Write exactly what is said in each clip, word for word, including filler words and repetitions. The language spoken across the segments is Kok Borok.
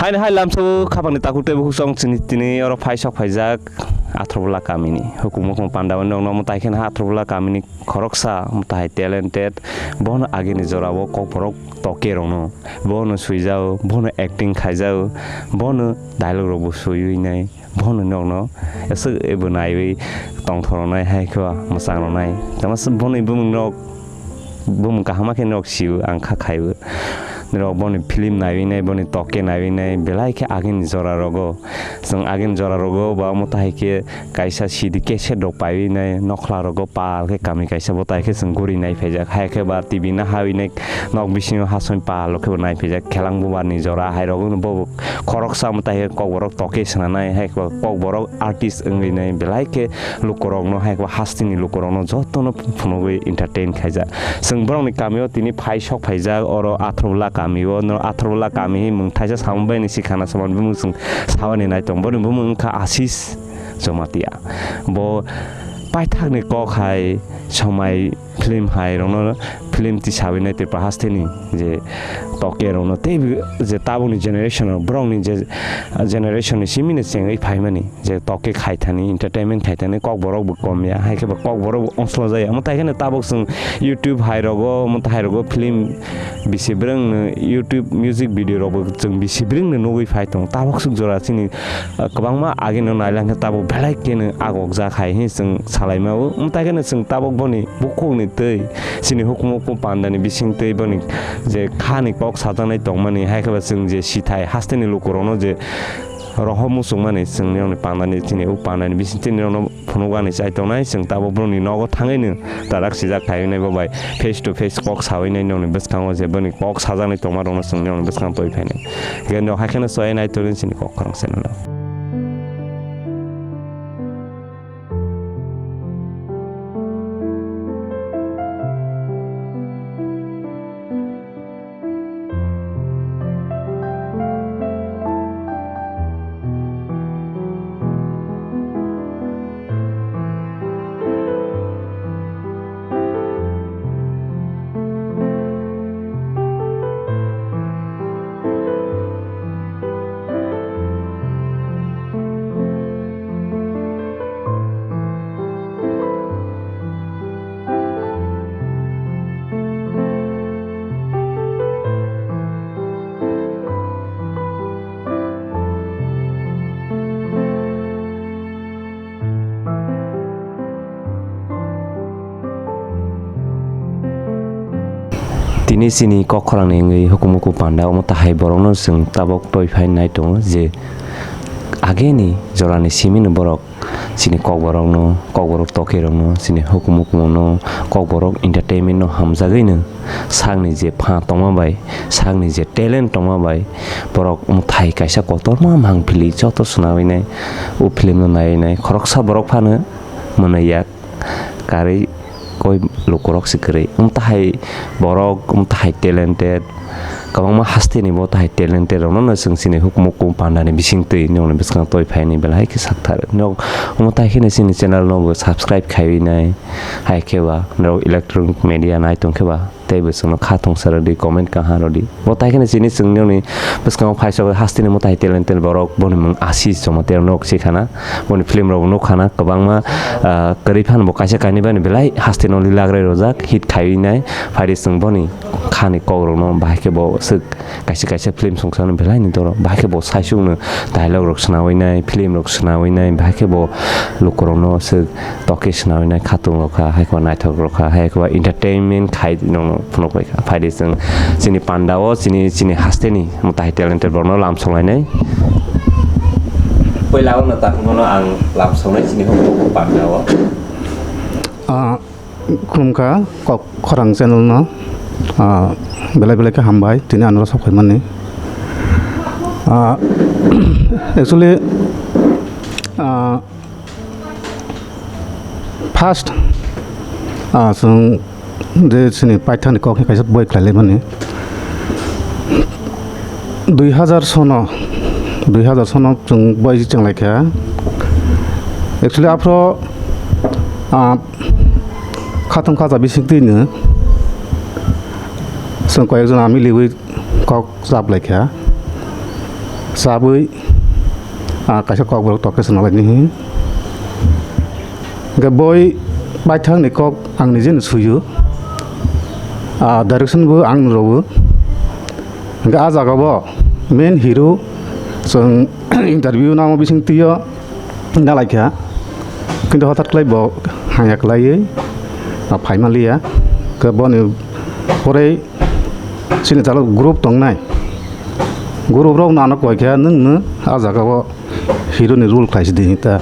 Ani hai lamsao khapangni takhuk tei bukhuk chong chini tini oro phai sok phaijak Athrobola kamini. Hukumu hukumu panda o nokno mwtai kheno Athrobola kamini khoroksa mwtai talented. Bono agini jorao kokborok toke rokno. Bono swijao, bono acting khaijao, bono dialogue rokbo swiwi nai. Bono nokno eswk ebo naiwi tongthok rwnai hai khe mwchang rwnai. Tamo se boni bumung nok, bumung kaham khe nok sio ang kha khaibo. Norok boni film naiwi nai, boni toke naiwi nai, belai khe agini jora rogo. Chwng agini jora rogo ba omo tahai khe kaisa C D cassette rok paiwi nai, nokhla rogo pal khe kami kaisa bo tai khe chwng guri nai phaijak. Hai khe ba T V nahawi nai nok bisingo hasong pal rok khe bo nai phaijak. Khelang bubar ni jora hai rogo no bo khoroksa mwtai khe kokborok toke swnanai, hai khe kokborok artist wngwi nai belai khe lukurokno, hai khe hasteni lukurokno jotono phunugwi entertain khaijak. Chwng borokni kamio tini phai sok phaijak, oro Athrobola kamio, no Athrobola kami hwnwi mung thaisa samung bai ni sikhana samani bumung chwng sabani nai tong, boni bumung wngkha Ashish Jamatia. Bo paithakni kok hai somai film hai rokno film tisawi nai Tripura hasteni je toke rokno tei je tabukni generation rok borokni je generation ni simi no chengwi phaimani je toke khaithani entertainment khaithani kokborok bo kom ya hai khe bo kokborok bo ongslojak ya omo tai kheno tabuk chwng YouTube hai rogo omo tai hai rogo film bisi brwng no YouTube music video rok bo chwng bisi brwng no nugwi phai tongo tabuk swk jora chini ah, kwbangma agini no nailang khe tabuk belai kheno agokjak hai hwnwi chwng salaima o. Mwtai kheno chwng tabuk boni bukhukni twi chini hukumu hukumu pandani bising twi boni je khani kok sajaknai tongmani, hai khe ba chwng je sithai hasteni lukurokno je rohor muchungmani, chwng nini pandani chini o pandani bising twi nini phunukgani chai tongnai, chwng tabuk borokni nogo thangwi no tarak sijak khai nai bo bai face to face kok sawi nai nokni bwskango je boni kok sajaknai tongma rokno chwng nini bwskango twi phainai. Hingke no hai kheno chwng nai tongwi chini kok khorang se nang. Tini chini kok khorang ni wngwi hukumu ku panda omo tahai borok no chwng tabok toi phai nai tongo je ageni jora ni simi no borok chini kokborokno, kokborok tokerokno, chini hukumu kumuno, kokborok entertainment no hamjagwino sakni je pha tongma bai, sakni je talent tongma bai, borok mwthai kaisa kotorma mangpili joto swnawinai, o film no naiwinai, khoroksa borok phano mwnwi yak, karwi koi lukurok se kwrwi. Wng tahai borok, wng tahai talented, kwbangma hasteni bo tahai talented rokno no chwng chini hukumu kum pandani bising twi nokni bwskango toi phaini belai khe sakthar. Nok omo tai kheno chini channel no bo subscribe khaiwi nai, hai khe ba norok electronic media nai tong khe ba tei bo chwngno kha thongsa rwdi, comment kaham rwdi. Bo tai kheno chini chwng nokni bwskango phaisa hasteni mo tai talented borok boni mung Ashish Jamatia nok se khana. Boni film rok nukha na kwbangma, ah, kwrwi phano bo kaisa kainwi bani belai haste no lila grai rojak, hit khaiwi nai. Phaidi chwng boni khani kok rokno bahai khe bo swk kaisa kaisa film songsa no belai ni doro bahai khe bo saisuk no dialogue rok swnawi nai, film rok swnawi nai, bahai khe bo luku rokno swk toke swnawi nai, khatung rok kha, hai khe bo naithok rok kha, hai khe bo entertainment khai nokno phunuk bai kha. Phaidi chwng chini panda o chini, chini haste ni mwtai talented borok no lam songlainai. Puila o no takhuk no ang lam songnai chini hokmok panda o. Ah, khulumkha kok khorang channel no, ah, belai belai khe hambai tini ano sok phaimani. Ah, actually, ah, First, ah, chwng je chini paithakni kok khe kaisa boi khlai laimani. Dui hazar sono, dui hazar sono chwng boi chenglaikha. Actually, aphro, ah, khatung khacha bising twino chwng koyekjon ami liwi kok chaplaikha. chabwi, ah, kaisa kokborok tokhe swnam laini hi. Hwnkhe boi paithakni kok ang nijeno suiyo. Ah, direction bo ang rwo. Hwnkhe ah jagao main hero chwng interview namo bisingtwio nalaikha. Kintu hothat khlai bo haya khlaiwi, ah, phaima liya. Hwnkhe boni pore chini talo group tongnai. Group rok nano koi kha nwng no ah jagao hero ni role khlai sidi ta.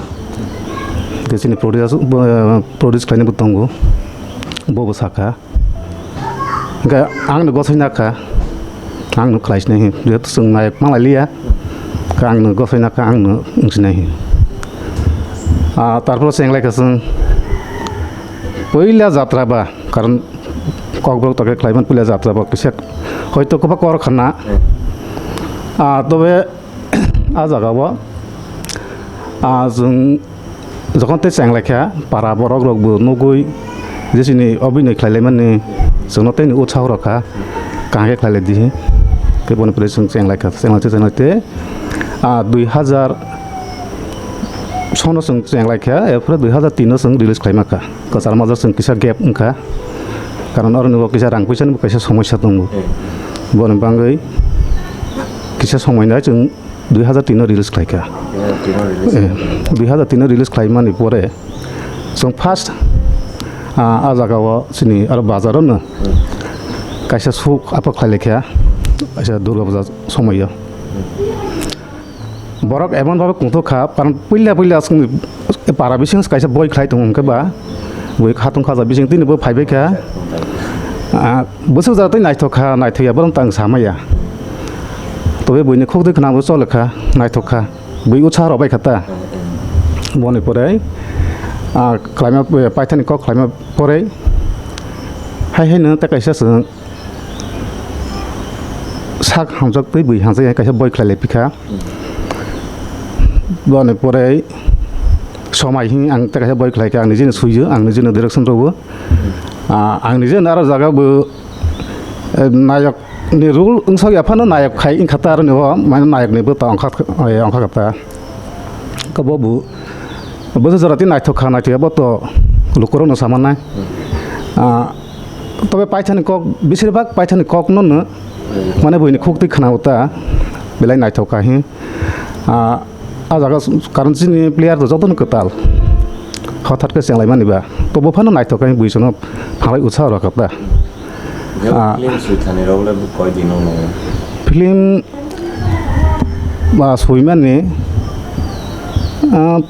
Hwnkhe chini producer, bo, produce khlainai bo tongo. Bo bo sakha. Hwnkhe ang no gosoi nakha. Ang no khlai sinai hi. Jehetu chwng nayok malai liya. Hwnkhe ang no gosoi nakha, ang no wng sinai hi. Ah, tarpor cheng lai kha chwng. Puila jatra ba, karon kokborok tokhe khlaiman puila jatra ba kisa hoito kwbak kor khana. Ah, tobe ah jagao, ah, chwng jokhon tei cheng lai kha, para borok rok bo nugwi je chini obinoi khlai laimani chwngno tei utsaho rw kha, kaham khe khlai lai di hi. Tei boni pore chwng cheng lai kha, cheng lai te, cheng lai te, ah, dui hazar sono chwng cheng lai kha, erpore dui hazar tin no chwng release khlai ma kha. Kwchar majak chwng kisa gap wngkha, karon oro ni bo kisa rang puisa ni bo kaisa somosya tongo, boni bagwi kisa somoi nai chwng dui hazar tin no release khlai kha. Dui hazar tin no release khlai mani pore chwng first, ah, ah jagao chini aro bazar no kaisa shoot apa khlai lai kha, kaisa Durga Puja somoi o. Borok emon bhabe kungthok kha, karon puila puila chwngni para bising kaisa boi khlai tongo hwnkhe ba, boi khatung khaja bising tini bo phaibai kha. Ah, bwswk jora tei naithok kha, naithok ya, borok tang samaya. Tobe buini khuk twi khna bo chole kha, naithok kha. Bui utsaho rok bai kha ta. Boni pore, ah, khlaima, paithani kok khlaima pore, hai hai no tei kaisa chwng sak hamjak tei bui hamjak hai kaisa boi khlai lai pikha. Boni pore somai hi ang tei kaisa boi khlai kha, ang nijeno suiyo, ang nijeno direction rwo. Ah, ang nijeno aro jaga bo, eh, nayok ni role wngsak ya phano nayok khai wngkha ta aro ni bo, mane nayok ni bo ta wngkha, eh, wngkha ta. Kabo bo, bo jora tei naithok kha, naithok ya bo to lukurok no sama nai. Ah, Tobe paithani kok, besir bak paithani kok no no, mane buini khuk twi khna uta, belai naithok kha hi. Ah, ah jaga s-, karon chini player to joto no kwtal. Hothat khe chenglai mani ba. To bo phano naithok kha hi bui sono phalai utsaho rw kha ta. Ah. Film sui thani rok le koi din no no. Film ba sui mani, ah,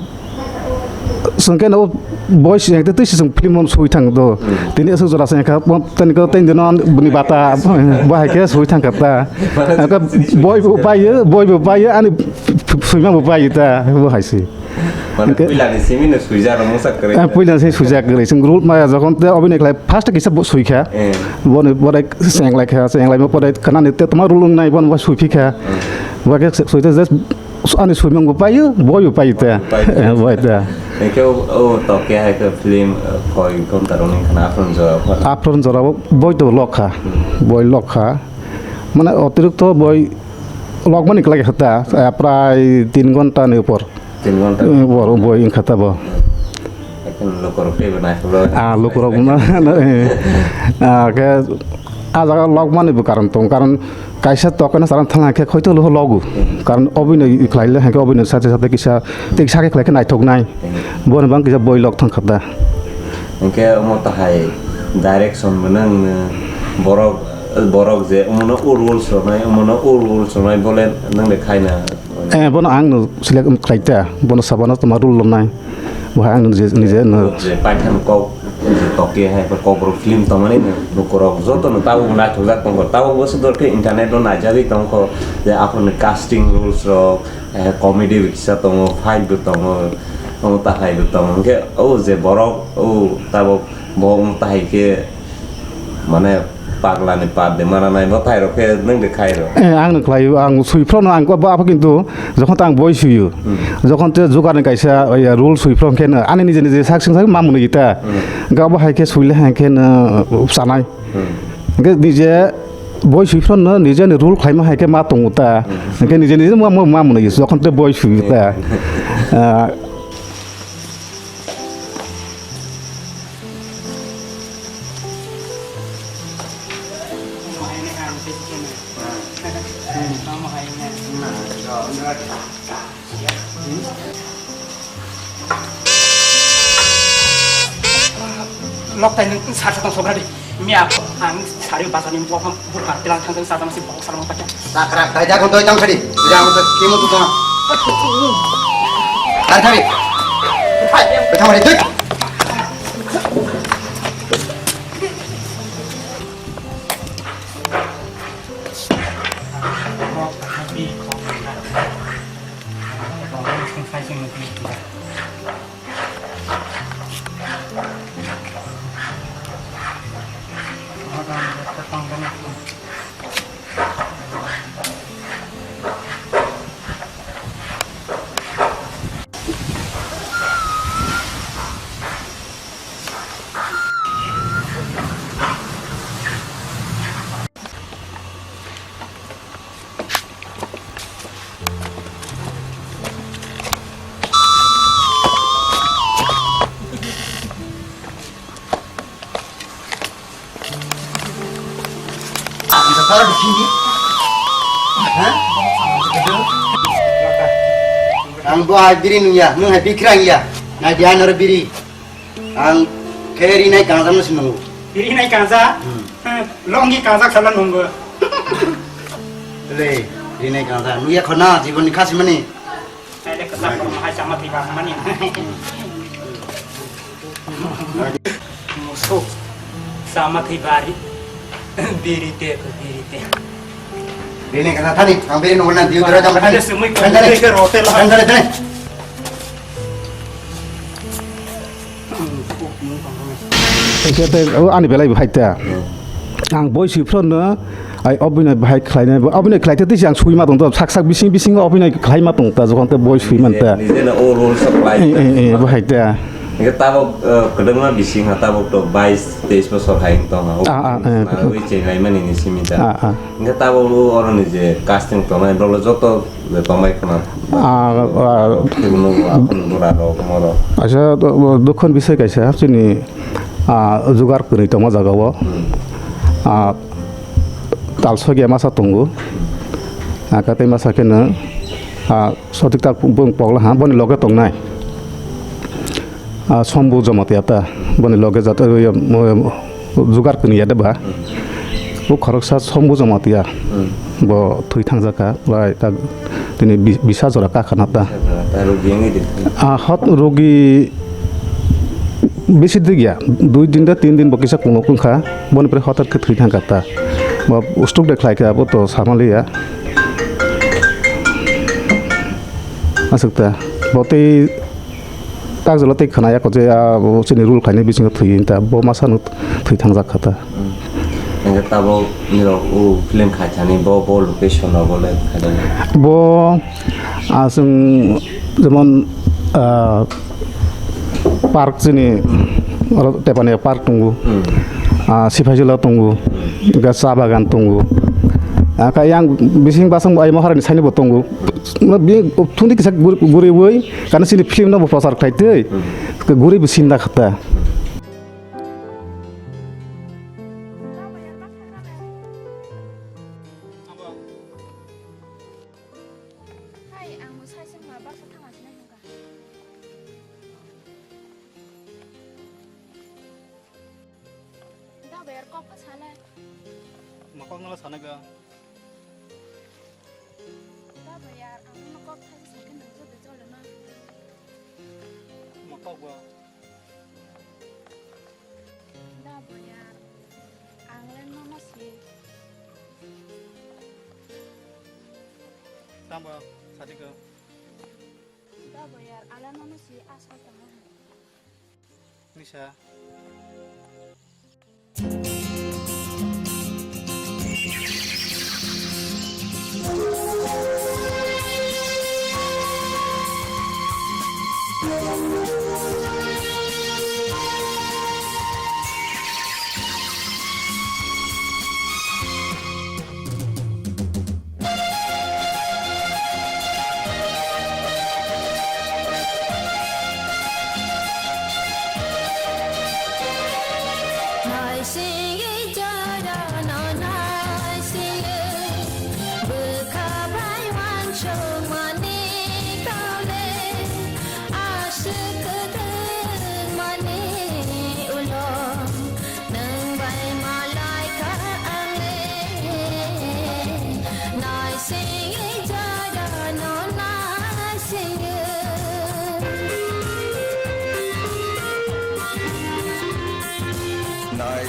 Chwng khe no boys yang tei twi si chwng film sui thang do. Hmm. Tini aswk jora se kha, tini ko tei dino bini bata, bo hai khe sui thang kha ta. Mane ang khe sui boi bo sui bai, boi bo bai, ani f-, f-, suima bo bai ta, bo hai si. Mane puila ni simi no sui ja rok masa kwrwi. Ah, puila se sui ja kwrwi. Chwng rule ma jokhon te obini khlai first kisa bo sui kha. Eh. Bo ni bo dai seng lai kha, seng lai mo pore kana ni te toma rule nai bo no sui phi kha. Hmm. Bo khe sui te just Ani sui mung bo paio, boi bo paio te. Paio. Boi te. Hingke o, o toke hai khe film, eh, koi ghonta rok ni khna aphuru jora pha. Aphuru jora bo boi to lok kha. Hmm. Boi lok kha. Mane otirikto boi lok mani kwlai kha ta, eh, prai tin ghonta ni upor. Tin ghonta. Eh, upor boi wng kha ta bo. Ekhen lukurok teibo naikholoi. Ah, lukurok no, no, eh. Ah, khe, ah, jaga lok mani bo karon tong, karon kaisa tokeno saran thang khe khoito luho logu. Karon obinoi khlai le, hingke obinoi sate sate kisa, tei kisa khe khlai khe naithok nai. Boni bang kisa boi lok thang kha da. Hingke omo tahai direction bo nang, borok, borok je omono o rules rwnai, omono o rules rwnai, bole nang de khaina. Eh, bono ang no select khlai ta, bono sabano toma rule rwnai. Bo hai ang nije, nije no. Je paithan kok, je toke hai, kok bro film tongmani no, lukurok joto no tabuk naithokjak tongkho. Tabuk bo sodor khe internet o naijagwi tongkho, je aphuru ni casting rules rok, eh, comedy bo kisa tongo, fight bo tongo, omo tahai bo tongo. Hingke o je borok, o tabuk bo omo tahai khe, mane, pagla ni pat de mana nai bo thai rok khe nang de khai rok. Eh, ang no khlai o, ang sui phro no ang ko ba kintu jokhon ta ang boi suiyo. Hmm. Jokhon te jugar ni kaisa, eh, rule sui phro khe no ani nije nije sak sing sak ma mwnwi ta. Hmm. Ga bo hai khe sui le hai khe no, uh, sanai. Hmm. Ge nije boi sui phro no nije ni rule khlai ma hai khe ma tongo ta. Hmm. Hingke nije nije ma, ma, ma mwnwi jokhon tei boi sui ta. Ah, Loktai nwng sa sa tong sobra di. Miya ang sari bazar ni bokong burkar tilang thang thang sa tang si bokong sarong pacha. Takra, dai jago doi tang sari. Jago to kimu tu tong. Ar sari. Hai, betang hari doi. Ang bo hai biri nungya, nung hai bikrang ya. Nai dia nor biri. Ang khe rinai kangjak no sinungo. Rinai kangjak? Hmm. Hmm. Longi kangjak sala nungo. Le, rinai kangjak. Nungya khona jibon ni khasi mani. Ai le kwchak borok hai chama thwi ba mani. Musuk. Chama thwi bari. Biri te, biri te. Bini kata tadi, ang bini nunggu nanti, udah jam berapa? Ada semua. Bentar, bentar, bentar. Ese te o ani belai bo hai ta. Ang boi sui phro no ai obinai bahai khlai nai, obinai khlai te tisi ang sui ma tong ta, sak sak bising bising obinai khlai ma tong ta, jokhon te boi sui man ta. Nije na o role supply. Eh, eh, eh, bo hai ta. Hingke tabok, eh, kwdwngma bising ha tabok to bais teis bosor hai wng tong ha. Ah, ah, eh. Wi chenglai mani ni simi ta. Ah, ah. Hingke tabok o oro ni je casting tongnai borok joto je tongbai khna. Ah, ah. Khibino akhon bura rok moro. Acha, do-, do-, dokhon bisai kaisa chini, ah, jugar kwrwi tongma jaga o. Hmm. Ah, tal sogya masa tongo. Ah, katei masa khe no, ah, sotik tal bung pogla ha, boni loge tongnai. Ah, Sombu Jamatia ta, boni loge jat-, eh, mo-, jugar kuni ya de ba. Hmm. O khoroksa Sombu Jamatia. Hmm. Bo thwi thangjak kha, bai ta tini bi-, bisa jora ka khana ta. Bisa jora, ta rogi wngwi de. Ah, hot rogi bisi de gya, dui din da tin din bo kisa kuno kun kha, boni pre hotar khe thwi thang kha ta. Bo stroke de khlai kha, bo to samali ya. Aswk ta, bo tei Takjolo tei khwnaya ko je, ah, bo chini rule khainai bisingo thwi ta, bo masa no thwi thangjak kha ta. Hmm. Hingke tabok nirok o film khaithani bo, bo location o bo le khaithani. Bo, ah, chwng jemon, ah, park chini oro Tepania park tongo. Hmm. Ah, Siphai Jwla tongo. Hmm. Hingke cha bagan tongo. Ah, khe yang bising basong bo ai Maharani saini bo tongo. Bi thungdi kisa gur-, guriwi, kana chini film no bo prochar khlai twi, guriwi sinda khata. Hai, ang bo sai se ma baksa thang asina hwnka. Da bayar kok ka sale. Mokok no sanaga. Da bayar, ang no kok thai sakhe nang joto jolo no. Mokok bo. Da bayar, ang le no no si. Tamo, sadi ko. Da bayar, ang le no no si asa tamo. Nisa.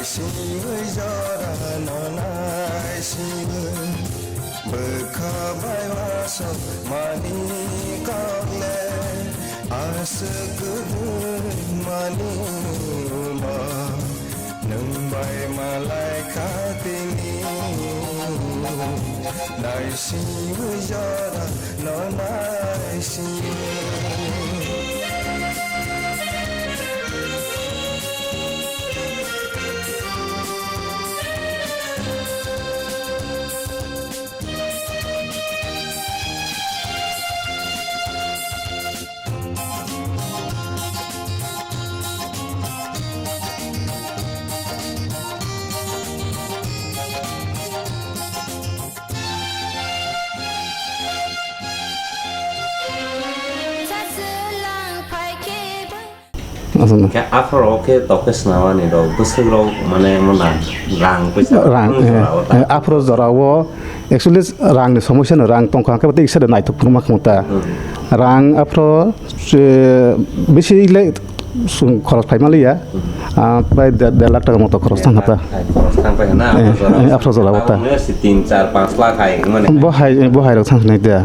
Singwi jora no nai singwi, bwkha bai wasok mani kok le, aswk kwdwi mani ulo, nwng bai malai kha tini. Nai singwi jora no nai singwi. Aswkno. Khe aphuru khe tok khe swnamani rok, bwswk rok mane mona rang puisa Rang, rang eh, jora o ta. Eh, aphuru jora o actually rang ni somosya no, rang tongkha khe tei kisa de naithok ma khung ta. Hmm. Rang aphuru, eh, bisi le sung khoros phai maliya. Hmm. Ah, prai der, der lakh taka moto khoros thang kha ta. Hai, khoros thang phai na, Eh, aphuru jora eh, o. Aphuru jora o ta. Tabuk no si tin, char, panch lakh hai mane. Bo hai, bo hai rok thang nai da.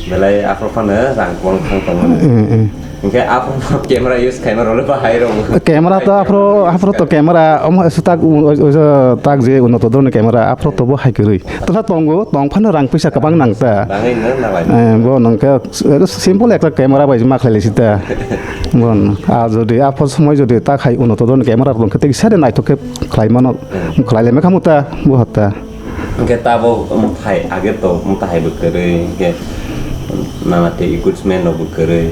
Belai aphuru phano rang kwbang thang tong mani. Eh, eh. Hingke aphuru camera use khaima role bahai rok. Camera to aphuru, aphuru to camera omo se tak u-, u-, u-, tak je uno to dron camera aphuru to bo hai kwrwi. To sa tongo, tong phano rang puisa kwbang nang ta. Rangwi no nalai. Eh, bo nang khe simple ekta camera bai ma khlai si ta. Bon, a jodi aphuru somoi jodi ta khai uno to dron camera rok khe tei sade naithok khe khlai mano. Hmm. Khlai le me khamu ta, bo hatta. Hingke tabok mwtai age to mwtai bo kwrwi, hingke nana tei equipment rok bo kwrwi.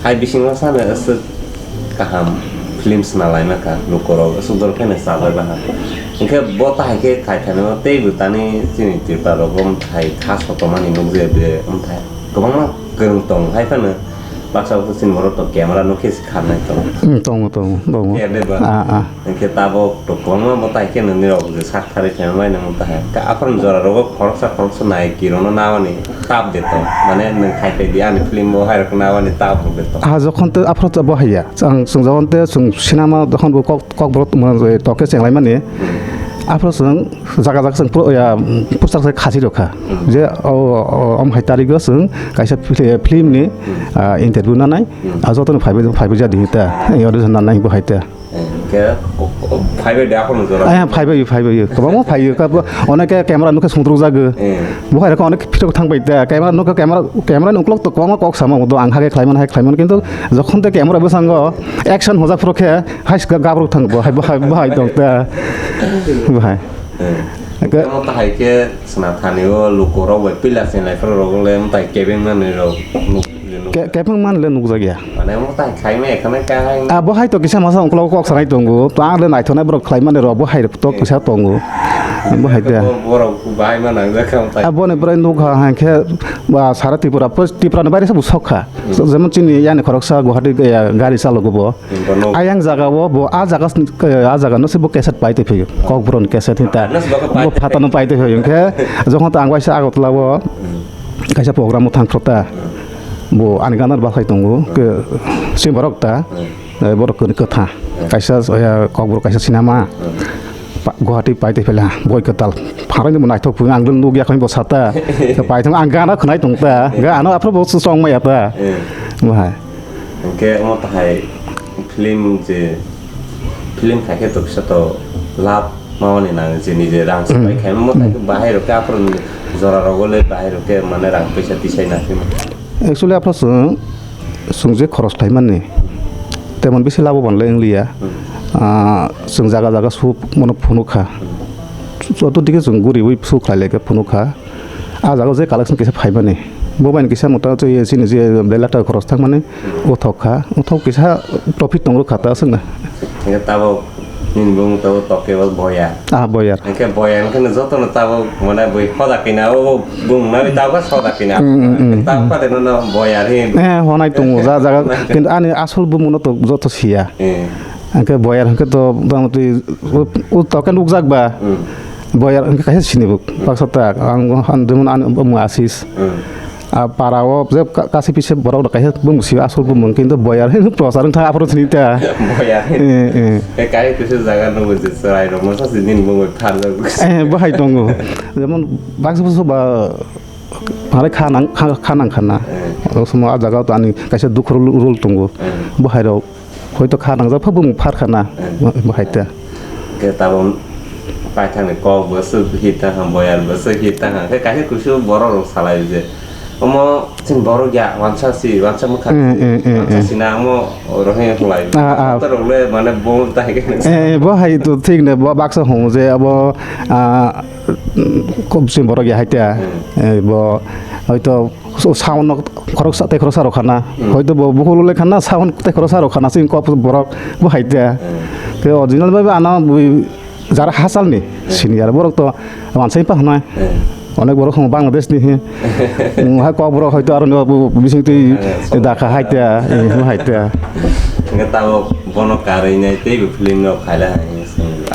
Hai bisingo sano aswk kaham film swnalaima kha, lukorok aswk dol kheno chalai baha. Hingke bo tahai khe khai thani tei bo tani chini Tripura rogo mwtai kha sotomani nukjagde mwtai kwbangma kwrwng tong hai phano. Baksa baksa chini borok to camera nukhe se kharnai tongo. Hmm, tongo, tongo, tongo. Khe de ba? Ah, ah. Hingke tabok to kwbangma mwtai khe nini rok je sak tharwi khe bai nang mwtai. Ka aphuru jora rogo khoroksa khoroksa nai kirono nawani tap de to. Mane nwng khai khai di ani film bo hai rok nawani tap rok de to. Ah, jokhon te aphuru to bo haiya. Ang chwng jokhon te chwng cinema jokhon bo kok, kok borok mo-, toke chenglai mani. Hmm. Aphuru chwng jaga jaga chwng pro-, ya, poster se khasi rokha. Hmm. Je o, o, om hai tarigo chwng kaisa fili-, film ni, Hmm. ah, interview nanai. Hmm. Ah, jotono phaibai, phaibai jadi ta. Ei, audition nanai bo hai ta. Eh, hingke, o, o, phaibai de aphuru jora. Eh, phaibai, phaibai. Kwbangma phaiyo, ka bo, oneke camera nukhe sungdruk jago. Eh. Bo hai rokhe onek phirok thangbai ta. Camera nukhe, camera, camera ni uklok to kwbangma kok sama do, ang hake khlaimani, hake khlaimani. Kintu jokhon te camera bwskango action hojak phuru khe, hai sika gabruk thang bo, hai bo, hai bo, hai tong ta. Bo hai. Eh. Hingke Omo tahai khe sna thani o luku rok bai pillar chenglai phuru rok le mwtai kebeng nani rok nuk. Ke-, kebeng man le nukjakya. Mane omo tai khaima ekhane kahai. Ah, bo hai to kisa masa ungklo kok sanai tongo. To ang le naithoknai borok khlai mani rok bo hai to kisa tongo. Bo hai te. Bo-, borok bahai ma nangjak kha tai. Ah, boni bwrwi nukha hai khe, ba, sara Tripura, pos-, Tripura ni baire se bo sok kha. Hmm. Jemon chini yani khoroksa Guwahati, eh, gari chalogo bo. Hmm, bono. Ayang jaga o bo, ah jaga, eh, ah jaga no se bo cassette pai te phaio. Kokborok ni cassette hinta. Ah, no se bo pai te phaio. Bo phatano pai te phaio. Hingkhe jokhon to ang waisa Agartala o, Hmm. Kaisa program o thang khrota. Bo ani gana bwsai tongo, ke chini borok ta, eh, borok kwrwi kwtha. Kaisa, eh, kokborok kaisa sinama. Pa-, Guwahati pai tei phela, boi kwtal. Pharani bo naithok phuru ang nukya khe bo sata. Pai thang ang gana khwnai tong ta. Ga ano aphuru bo chong maya ta. Eh. Bo hai. Hingke omo tahai film je, film khai khe to kisa to lab mamani nang je nije rang Mm. sabai khai mo tai Mm. bahai rok khe aphuru jora rogo le bahai rok khe mane rang paisa tisai na khe. Actually aphuru chwng, chwng je khoros khlai mani temon bisi labo ban le wng liya. Mm. Ah, chwng jaga jaga su mano phunuk kha. Mm. Joto dike chwng guriwi su khlai le khe phunuk kha. Ah jaga je collection kisa phaimani. Bo bai kisa mota twi chini je belai lakh taka khoros thangmani. Uthok kha, uthok kisa profit tongo kha ta aswkna. Hingke tabok nini bumung tabok toke bo boyar. Ah, boyar. Hingke boyar hingke no joto no tabok mane bui hoda kina o bumung na tabok hoda kina. Mm, mm, mm, Tabok mm. Pade no no boyar hin. Eh, honai tongo ja jaga, kintu ani asol bumung no to joto siya. Eh. Hingke boyar hingke to motamoti u, u toke nukjak ba. Mm. Boyar hingke kaisa sini bo baksa tak ang, ang jemon ani bumung Asis. Mm. a para o je ka-, kasi pise borok rok kaisa bumung si asol bumung kintu boyar hin prochar wngkha aphuru sini ta. Boyar hin. Eh, eh. Eh, kai kisa jaga no buji chwrai rok masa sini bumung tharjak. Eh, bahai tongo. Jemon baksa baksa ba phalai kha nang, kha, kha nang kha na. Eh. O somo a jaga to ani kaisa dukhu rul, rul tongo. Eh. Bahai rok hoito kha nangjak pha bumung phar kha na. Eh. Bahai ta. Khe tabuk paithakni kok bo swk hita ha, boyar bo swk hita ha. Khe kaisa kusu borok rok salai je. Omo chini borok ya, wansa si, wansa mwkha. Eh, eh, eh, wansa eh. Sina omo oro he khlai. Ah, ah. Kotor rok le mane bo ta he khe. Eh, eh, bo hai to thik ne, bo baksa hong je abo, ah, kok chini borok ya hai ta. Hmm. Eh, bo hoito so-, sound no khoroksa tei khoroksa rok khana. Hmm. Hoito bo buhul le khana sound tei khoroksa rok khana sing kok borok bo hai ta. Hmm. Te original bai ana bui Jara hachal ni senior borok to wansai pa hwnai. Eh. Onek borok hwngo Bangladesh ni he. Wng hai kok borok hoito aro no bu-, bising twi eh, so dakha hai ta, eh, hai ta. Nge tabo bono karwi nai tei bo film no khaila hai.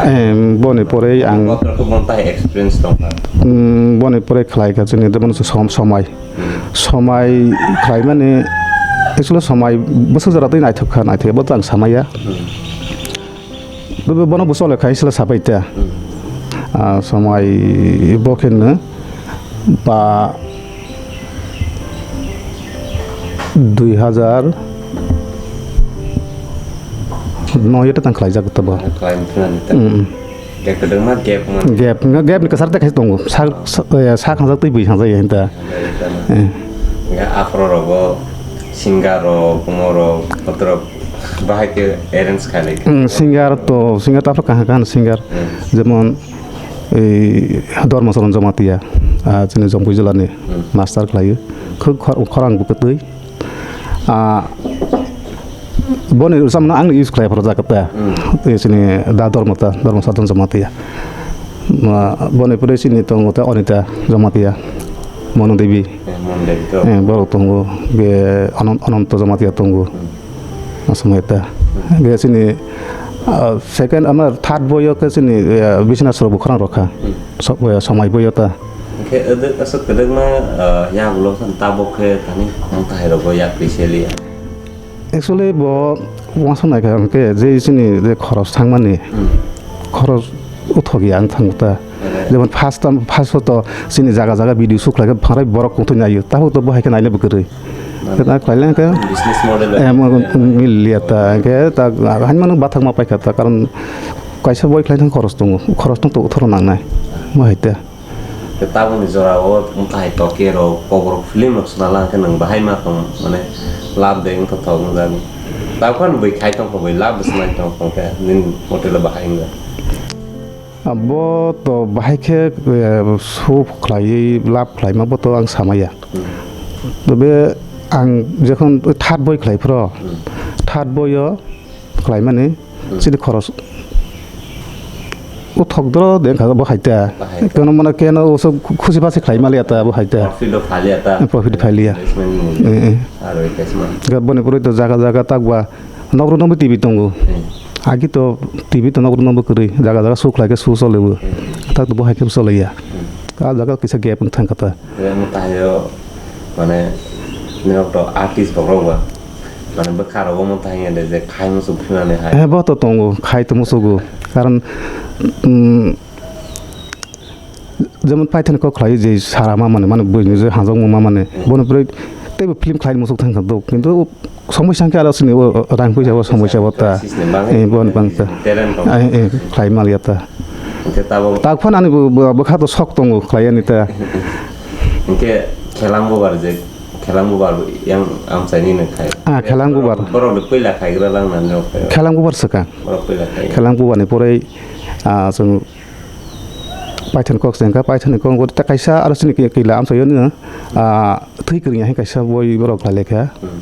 Em, boni porei ang bono tai experience tong kha. Mm, boni porei khlai kha chini de bono som-, somai. Hmm. Somai khlai mani actually somai bwswk jora twi naithok kha, naithok bo tang samaya. Hmm. Bono bo chole khai sila sapai ta. Hmm. Ah, somai bo khe no ba dui hazar noi ta tang khlai jak ta bo. Khlai mani ta. Hmm. Gap kwbangma gap man. Gap, gap ni kwchar ta khai tongo. Sa, sa, eh, sa khangjak twi bui khangjak ya hinta. Eh. Nga aphro rogo singer rok, kumo rok, kotor bahai khe arrange khailai. Hmm, singer to, singer to aphro kaha kaha singer. Hmm. Jemon, ei, Dharma Charan Jamatia, ah, chini Jampui jila ni hmm. Master khlai. Khub khor-, khorang bo kwtwi. Ah, boni samno ang use khlai phoro jaga ta. Hmm. Ei chini da Dharma ta, Dharma Charan Jamatia. Ma, boni pore chini tongo ta Anita Jamatia, Monu Devi. Eh, Monu Devi to. Eh, borok tongo, ge Anon-, Ananto Jamatia tongo. Hmm. Asomai ta. Hmm. Ge chini, ah, second, ama third boy o ke chini, eh, Biswanath Soro bo khorang rokha. Hmm. So, eh, Somai boy o ta. Hingke ede aswk kwdwkma, ah, yagulo san tabok khe thani mung tahai rogo yak kwi seliya. Actually, bo uansuk naikha hwnkhe je chini je khoros thangmani, hmm. Khoros uthok ya wng thangkha ta. Eh. Jemon first time, first o to chini jaga jaga video shoot khlaikha, phangrai borok kungtwi naio, tabuk to bo hai khe naina bo kwrwi. Mane khe ta khlailai khe business model em, bai. Mil liya ta, hwnkhe ta, haino mano bathakma paikha ta, karon kaisa boi khlai thang khoros tongo, khoros tong to uthoro nangnai, bo hai ta. Khe tabukni jora o wng kahai Tokyo rok, Kokborok film rok swna lang khe nwng bahai ma tong, mane lab de wng thok thok wng jani. Tabuk phano bui khai tong kho, bui lab bwswk nai tong kho khe nini motel o bahai wng jak. Abo to bahai khe, eh, show khlaiwi lab khlaima bo to ang samaya. Hmm. Tobe ang jekhon third boi khlai phro, hmm. Third boi o khlaimani, hmm. Chini khoros uthok doro de wngkha bo hai ta. Bahai. Keno mane keno uso khusi basi khlai maliya ta bo hai ta. Profit o phaliya ta. Profit phaliya. Investment ni. Eh, eh. Aro investment. Ga boni pore to jaga jaga takba nokro nokbo T V tongo. Hmm. Agi to T V to nokro nokbo kwrwi jaga jaga show khlai khe show chole bo. Hmm. Tak to bo hai khe chole ya. Hmm. A jaga kisa gap wng thang kha ta. Omo tahai o, mane, norok to artist bokrok ba, mane, bwkha rogo omo tahai de je khai muchung phimani hai. Eh, bo to tongo, khai to musugo. Karon, mm, jemon paithani kok khlai je sara ma mane, mane, buini je hanjak ma mane, hmm. Bono pore teibo film khlai musuk thang kha do. Kintu Somosya hwnkhe aro chini o, o, rang puisa bo somosya bo ta. Crisis ni bagwi eh, bon bang ta. Talent rok. Eh, eh, khlai mal ya ta. Hwnkhe tabok. Tak phano ani bo, bo, bwkha to sok tongo khlai ani ta. Hwnkhe Khelang Bubar je, Khelang Bubar yang amchaini nang khai. Ah, Khelang Bubar. Borok, borok de puila khaigra lang nani rok khai. Khelang Bubar swkang. Borok puila khai. Khelang Bubar ni porei, ah, chwng Paithani kok se wngkha, paithani kok wngkha, tei kaisa aro chini ki-, kila amchaio nini, ah, thwi kwrwngya hai kaisa boi borok khlai laikha. Hmm.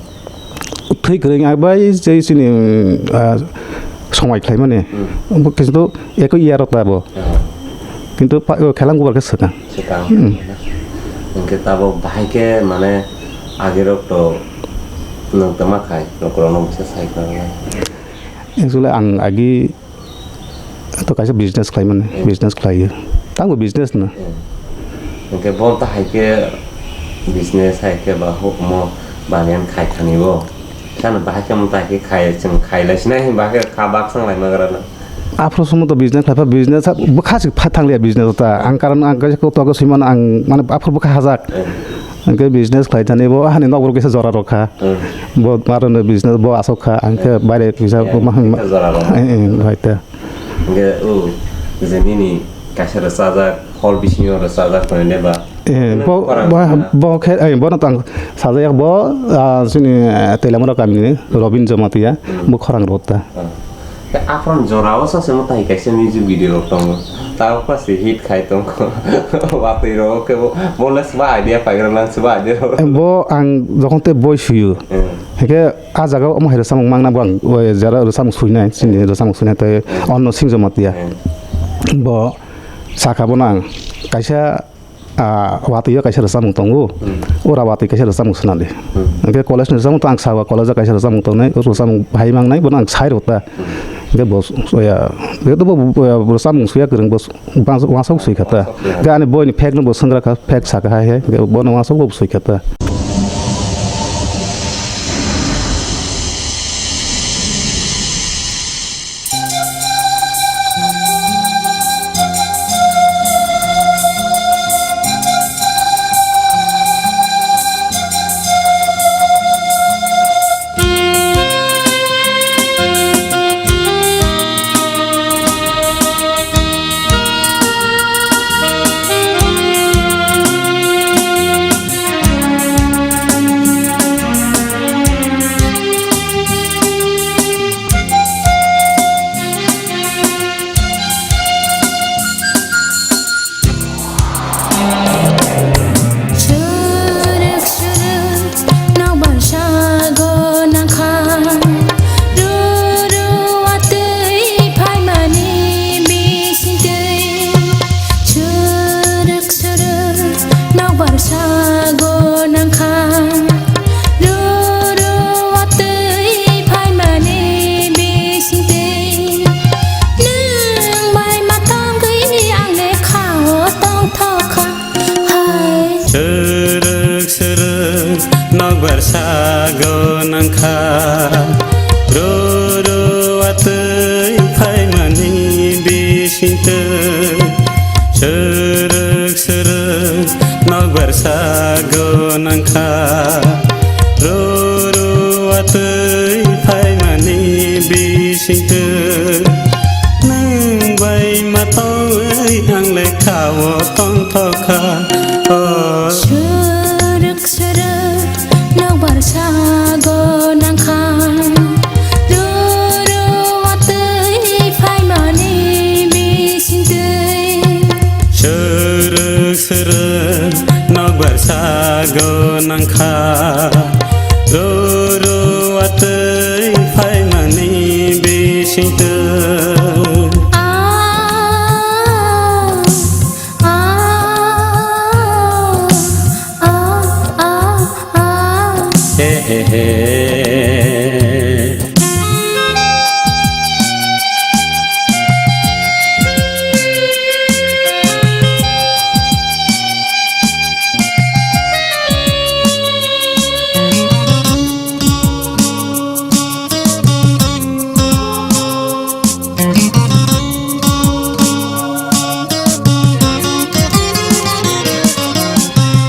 Thwi kwrwngya bai je chini, ah, somai khlaimani. Hmm. Bo kintu eko iya rok ta bo. Ah. Kintu pa-, o Khelang Bubar khe swkang. Swkang. Hmm. Hwnkhe tabok bahai khe mane agirok to nwng tongma khai, nokorokno bwsa sai khna. Actually, ang agi to kaisa business khlaimani, hmm. Business khlaio. Tangbo business no. Hmm. Hwnkhe bo ta hai khe Business hai khe ba hukumo baniyan khai thani bo. Chano bahai khe mutai khe khai, chwng khai lai sinai, bahai khe kha bak sang lai magra na. Aphuru somo to business khai pha, business ha, bwkha se pha thang liya business ta. Ang karon ang kaisa kok to sui mano ang mane aphuru bwkha hajak. Eh. Ang khe business khai thani bo hani nok rok kisa jora rok kha. Eh. Bo aro no business bo asok kha, ang khe baire kisa Eh, ma hang ma. Kisa jora rok. Eh, eh, bai ta. Hingke, o, je nini kaisa rwchajak, hor bisingo rwchajak tongo neba? Eh, bo, bo, bo khe, eh, bono tang sajak bo, ah, chini, eh, Teilamura kamini Robin Jamatia, hmm, bo khorang rota. Ah. Khe aphram jora o sase mo tai kaisa music video rok tongo. Tao pa si hit khai tongo. Watwi rok khe bo, bo le sba idea paigra nang sba idea rok. Eh, bo ang jokhon te boi suyu. Hmm. Hingke Ah jaga o omo hai rwchapmung mangna bo ang, o jara rwchapmung suinai, chini rwchapmung suinai tei Onno Singh Jamatia. Hmm. Bo saka bono ang kaisa, ah, watwi o kaisa rwchapmung tongo. Hmm. Ora watwi kaisa rwchapmung swnam di. Hmm. Hingke college ni rwchapmung to ang saka college o kaisa rwchapmung tongnai, o rwchapmung hai mangnai bono ang sai rwta. Hmm. Hingke bo s-, oya, hingke to bo, bo, bo rwchapmung suya kwrwng bo s-, Bang-, wansok sui kha ta. Wansok sui kha. Ga ani boini phek no bo swngra kha, phek saka hai hai, ga bono wansok bo sui kha ta. Suruk suruk nokbar sago nangkha, ruru watwi phaimani bisingtwi. Suruk suruk nokbar sago nangkha, ruru watwi phaimani bisingtwi. Nwng bai ma tongwi ang le khao tongthokha. Hai. Srwk srwk nokbar sago nangkha, roro watwi phaimani bisingtwi. Srwk srwk nokbar sago nangkha, roro watwi phaimani bisingtwi. Nwng bai ma tongwi ang le khao tongthokha. Oh. Suruk suruk nokbar sago nangkha, ruru watwi phaimani bisingtwi. Suruk suruk nokbar sago nangkha, ruru watwi phaimani bisingtwi. Ah, ah, ah, ah, ah. He, he, he.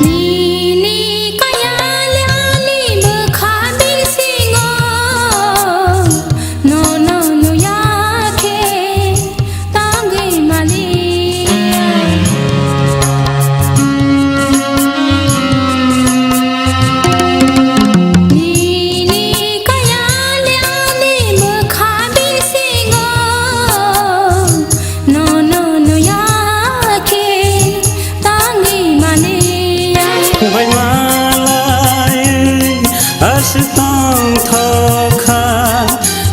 Nini kaya le ani bwkha bisingo, nono nuya khe tangwi maliya. Nini kaya le ani bwkha bisingo, nono nuya khe tangwi maliya. Bai malai aswk tongthokha,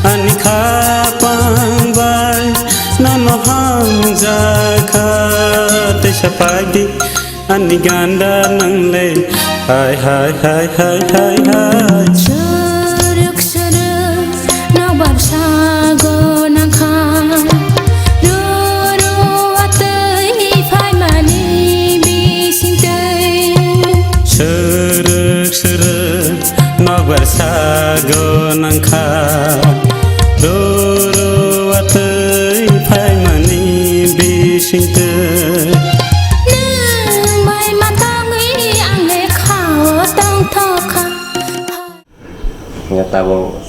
ani khapang bai nono hamjakha. Teisa phaidi ani ganda nang le, hai, hai, hai. Suruk suruk nokbar sago nangkha, ruru watwi phaimani bisingtwi. Sur-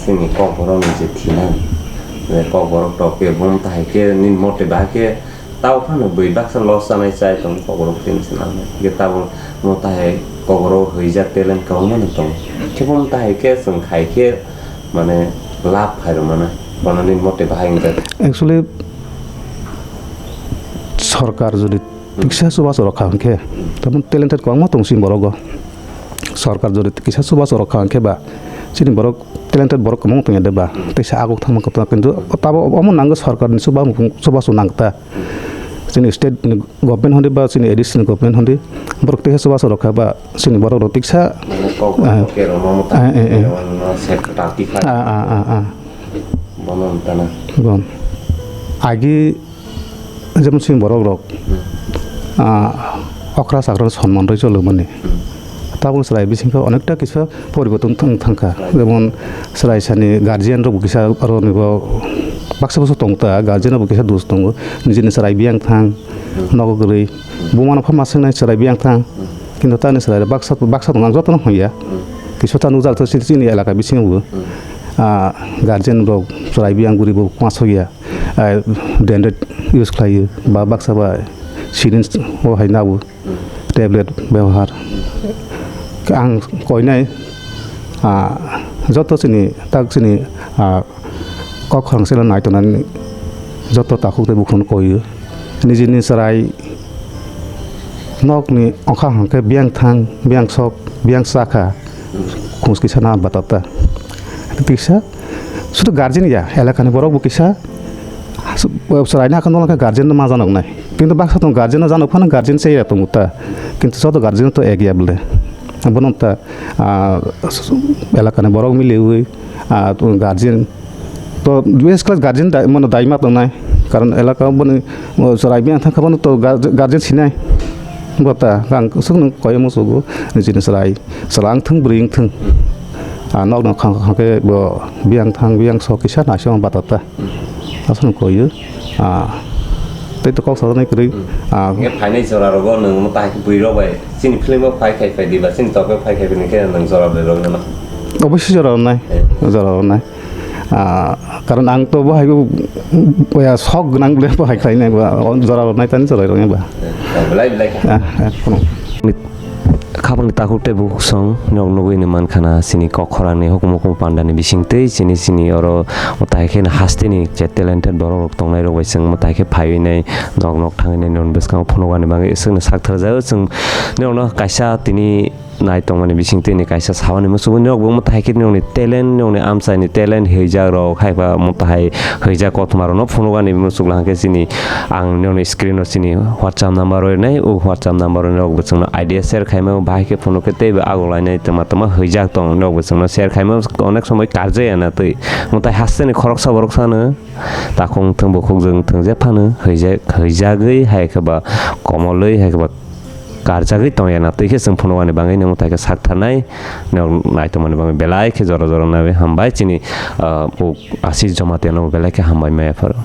Chini kokborok ni je thinang, je kokborok tok khe bo motha hai khe nini mote bahai khe tabo phano bui baksa loss chanai chai tongo kokborok tini se nang khe tabo motha hai kokborok hwijak talent kwbangma no tongo khe bo motha hai khe chwng khai khe mane lab phai rw mano bono nini mote bahai wngkha. Actually, sorkar jodi tiksa chubachu rok kha hwnkhe, tamoni talented kwbangma tong chini borok o. Sorkar jodi kisa chubachu rok kha hwnkhe ba chini borok talented borok kwbangma tongya de ba, teisa aguk thangma kwtal, kintu tabo omo nango sorkarni chuba-, chubachu nang ta. Chini state ni government hwnwi ba chini A D C ni government hwnwi borok teisa chubachu rok kha ba chini borok rok tiksa, Mane kok ah, kok kero momo ah, eh, eh. Mane ono se kwtal tikha. Ah, ah, ah, ah. Bono wngtana. Bon. Agi Jemon chini borok rok, ah, okra chakra sonman rwi cholomani. Tabuk chwrai bisingkhe onekta kisa poriborton thang-, thangkha. Jemon chwrai sani guardian rok bo kisa aro nibo baksa baksa tongta, guardian rok bo kisa dos tongo. Nijini chwrai biyang thang, nogo kwrwi. Buma no pha maswngnai chwrai biyang thang. Kintu tani chwrai baksa, baksa tong ang jotono hwnya. Kisa ta nukjak to chini elaka bisingo bo. Ah, guardian rok chwrai biyang guribo masokya. Ah, dendrite use khlaio, ba baksa ba syringe o hai nabo, tablet bebohar. Ang koinai, ah, joto chini, tak chini, ah, kok khorang selo naitonani joto takhuk tei bukhukno koio. Nijini chwrai nokni ongkha hwnkhe biyang thang, biyang sok, biyang chakha, khungs kisa na batata. Kisa, sudu guardian ya, elakani borok bo kisa, chwraino hakhe nokla khe guardian no ma janoknai. Kintu baksa tongo guardian no janok phano guardian cheya tongo ta. Kintu joto guardian to ek ya bole. Bono ta, ah, elakani borok miliwi, ah, guardian to base class guardian dai, mano dai ma tongnai. Karon elaka boni, oh, chwrai biyang thangkha bono to guardian sinai. Bo ta, ang swkno koi musugo, nijini chwrai. Chwla wngthung, bwrwi wngthung. Ah, nokno khang khang khe bo biyang thang, biyang sok kisa naisingma batata. Aswkno koio. Ah, tei to kok sajaknai kwrwi. Ah, Hwnkhe phainai jora rogo nwng mo tai bwrwi rok bai chini film o phai khai phai diba, chini tok o phai khai phai khe nwng jora bai rok nang. Oboisoi jora rwnai. Eh. Jora rwnai. Ah, karon ang to bo hai bo, bo ya sok gwnang bole bo hai khlainai ba, jora rwnai tani jora rwnai ba. Eh, belai belai kha. Ah, eh, kono. Khapangni takhuk tei bukhuk song nok nugwi ni mankha na chini kok khorang ni hukumu hukumu panda ni bising tei chini chini oro mwtai khe no haste ni je talented borok rok tongnai rok bai chwng mwtai khe phaiwi nai nok nok thangwi nai non bwskango phunukani bagwi swkno sak thar jao chwng norok no kaisa tini nai tongmani bising twi ni kaisa sabani muchungwi nok bo mwtai khe nok ni talent nok ni amchai ni talent hwijak rok hai ba mwtai hwijak kothoma rok no phunukani muchung lang khe chini ang nok ni screen o chini WhatsApp number rw nai o WhatsApp number rw nok bo chwngno idea share khaima bahai khe phunuk khe teibo aguk lainai twma twma hwijak tong nok bo chwngno share khaima onek somoi karjaya na twi mwtai haste ni khoroksa borok sano takhuk wngthung bukhuk jwk wngthung jephano hwijak hwijagwi hai khe ba komolwi hai khe ba karjagwi tongya na twi khe chwng phunukani bagwi nw mwtai khe sak tharnai nok naitongmani bagwi belai khe jora jora naiwi hambai chini ah, Asis Jamatia no belai khe hambai maya pharo.